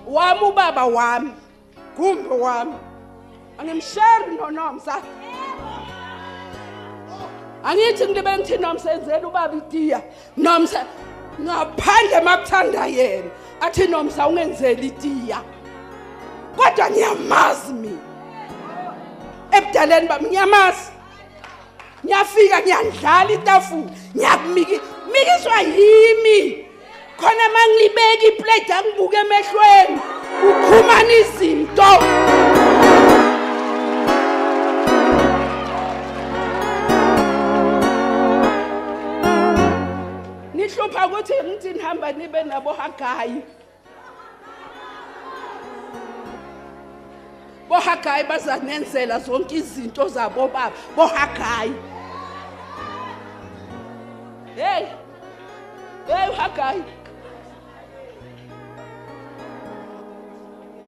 Wami ubaba wami, gumbi wami. Angimshare no Nomsa. Angithi ngibe ngithi Nomsa enzela ubaba itiya. Nomsa ngaphandle makuthanda yena athi Nomsa ungenzela itiya. Kodwa ngiyamazi mina. Ebudaleni bami ngiyamazi. Ngiyafika ngiyandlala itafula, ngiyakumiki mikiswa yimi. Khona mangibeka iplate angibuke emehlweni, ukhumana izinto. Nihlupha ukuthi ngithi nihamba nibe nabo Hagayi. BoHagayi bazanenzela zonke izinto zabo baba, boHagayi. Hey. Hey uHagayi.